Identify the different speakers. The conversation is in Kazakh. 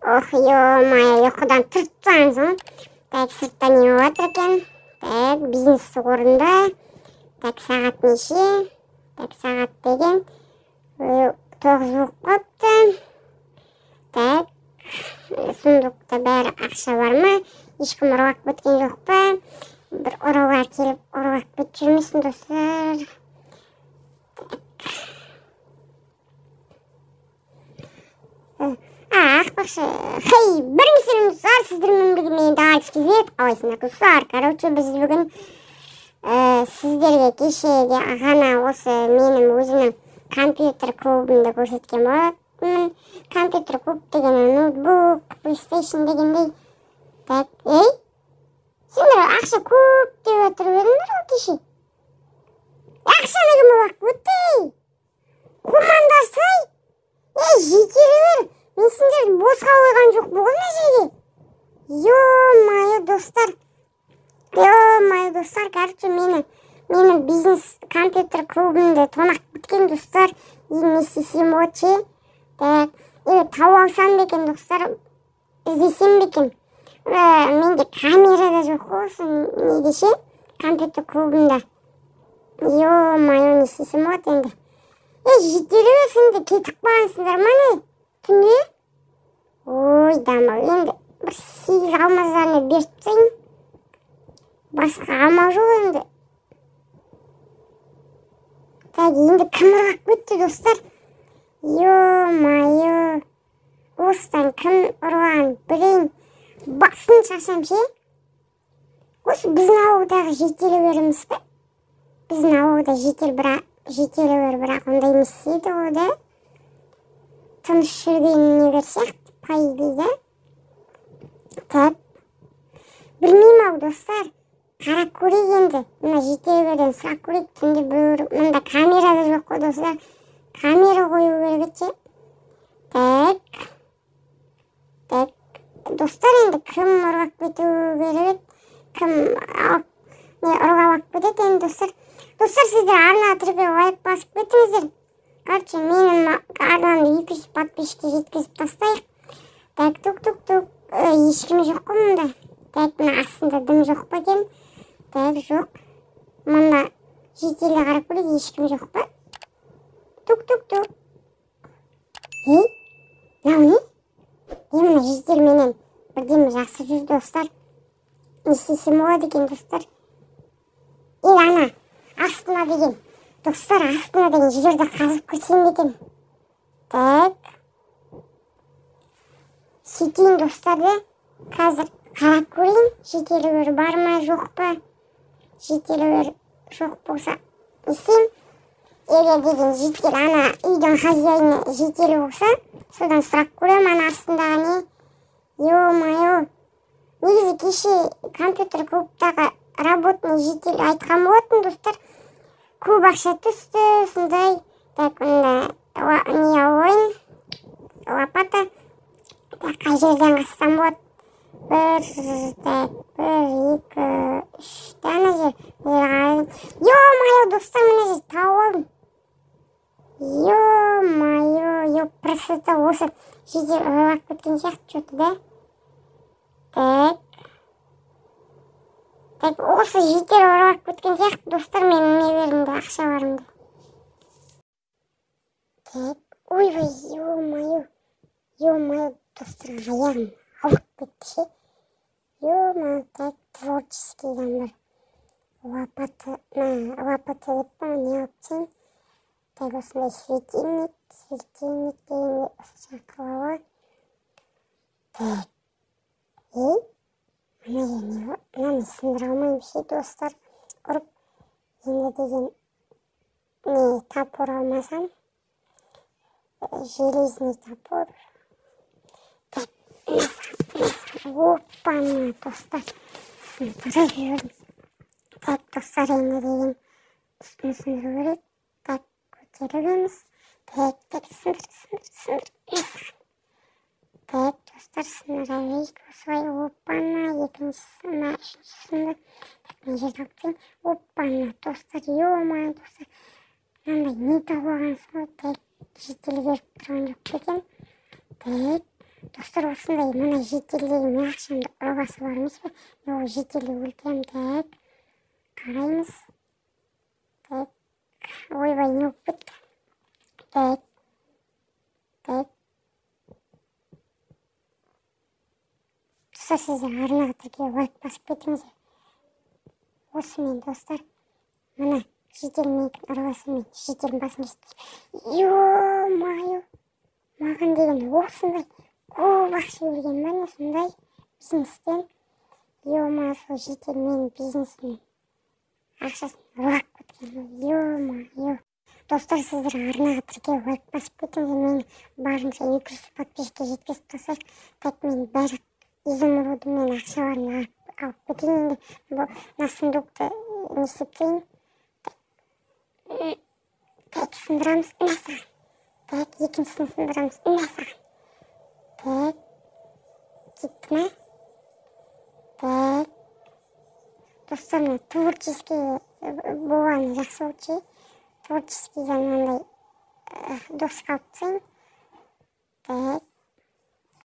Speaker 1: Ох, ё-моё, ұйқыдан тұрып тұрған соң. Так, сыртта не болып жатыр екен? Так, бизнес орында. Так, сағат неше? Так, сағат деген 9 болып қалыпты. Так, сундукта бәрі ақша бар ма? Ешкім ұрлап кеткен жоқ па? Бір ұрылар келіп ұрлап кетіп жүрмесін, достар. Ақпақшы, хей, бірінші достар, сіздермен бірге мен Дальс KZ. Қалайсыңдар, достар? Короче, біз бүгін сіздерге кеше ғана осы менің өзімнің компьютер клубымды көрсеткен болатынмын. Компьютер клуб деген ноутбук, PlayStation дегендей. Так, ей, сендер ақша көп деп отырып едіңдер ғой кеше. Ақшаны кім ұрлап кетті, ей? Қумандарсай? Ей, жекелер, мен сендерді босқа қойған жоқ ғой мына жерге. Ё-моё, достар. Ё-моё, достар, короче, менің бизнес компьютер клубымды тонап кеткен, достар. Енді не істесем болады ше? Так, тауып алсам ба екен, достар? Іздесем бе екен? Менде камера да жоқ қой осы неде ше? Компьютер клубында. Ё-моё, не істесем болады енді? Ей, жетелеу, сендер кетіп қалғансыңдар ма не? Түнде? Ой, дамыл, енді бір 8 алмаздарына беріп тастайын. Басқа амал жоқ енді. Так, енді кім ұрлап кетті, достар? Ё-моё, осыдан кім ұрлаған білейін. Басын шашам ше? Осы біздің ауылдағы жетелеулеріміз бе? Біздің ауылда жетелеулер бірақ ондай емес еді ғой да. Тыныш жүрген нелер сияқты, по идее, да? Так, білмеймін ау, достар. Қарап көрейік енді. Мына жетелеулерден сұрап көрейік. Түнде біреу, мында камера да жоқ қой, достар. Камера қою керек еді ше. Так. Так. Достар, енді кім ұрлап кету керек еді? Кім алып, не ұрлап алып кетеді енді, достар? Достар, сіздер арнаға тіркеліп лайк басып кетіңіздер. Короче, менің арнамды 200 подписчикке жеткізіп тастайық. Так, тук-тук-тук. Ешкім жоқ қой мұнда. Так, мына астында дым жоқ па екен? Так, жоқ. Мында жетелі қарап көрейік, ешкім жоқ па? Тук-тук-тук. Ей, мынау не? Е, мына житель менен бірдеме жақсы жүр, достар. Не істесем болады екен, достар? Ей, ана, астына деген. Достар, астына деген жерді қазып көрсем екен. Так. Сөйтейін, достар, да? Қазір қарап көрейін, жетелеулер бар ма, жоқ па? Жетелеулер жоқ болса, не істеймін? Егер деген житель, ана үйдің хозяині жетелі болса, содан сұрап көремін, ана астындағы не? Ё-моё. Негізі кеше компьютер клубтағы работный житель айтқан болатын, достар. Көп ақша түсті, сондай. Так, мында не алайын? Лопата. Так, қай жерден қазсам болады? Бір, так, бір, екі, үш, ана жер. Ё-моё, достар, мына жер тауып алдым. Ё-моё, ё, просто осы жедел ұрлап кеткен сияқты что-то, да? Так. Так, осы жедел ұрлап кеткен сияқты, достар, менің нелерімді, ақшаларымды. Так, ойбай, ё-моё, ё-моё, достар, аяғым ауырып кетті ше. Ё-моё, так, творческий бір лопата, мә, лопата деп па, не алып тастайын? Так, осындай светильник, светильник дегенде осы жаққа алып. Так, ей, мына жер не бар? Мынаны сындыра алмаймын ше, достар. Ұрып, енді деген не топор алмасам, железный топор. Так, опа-на, достар, сындырып жібердім. Так, достар, енді деген үстін сындыру керек. Так, көтереміз. Так, так, сындыр, сындыр, сындыр. Так, достар, сындыра берейік осылай. Опа-на, екіншісі, мына үшінші сынды. Так, мына жерді алып тастайын. Опа-на, достар, ё-моё, достар. Мынандай не тауып алғансың ғой? Так, житель келіп тұрған жоқ па екен? Так, Достар, осындай мына жителдегі мен ақшамды ұрып бар емес пе? Мен ол жителді өлтіремін. Так, қараймыз. Так, ойбай, не болып кетті? Так, так. Достар, сіздер арнаға тіркеліп, лайк басып кетіңіздер. Осымен, достар, мына житель менікін ұрып алса, мен жителдің басын кесіп. Ё-моё, маған деген осындай көп ақша берген ба не сондай бизнестен? Ё-моё, сол житель менің бизнесімнің ақшасын ұрлап кеткен. Ё-моё. Достар, сіздер арнаға тіркеліп, лайк басып кетіңіздер. Мені барынша 200 подписчикке жеткізіп тастайық. Так, мен бәрі изумруды мен ақшаларын алып кетейін енді. Бұл мына сундукты не істеп тастайын. Так, сындырамыз, мә саған. Так, екіншісін сындырамыз, мә саған. Так, кетті ме? Так, достар, мына творческий болғаны жақсы болды ше. Творческийдан мынандай доска алып тастайын. Так,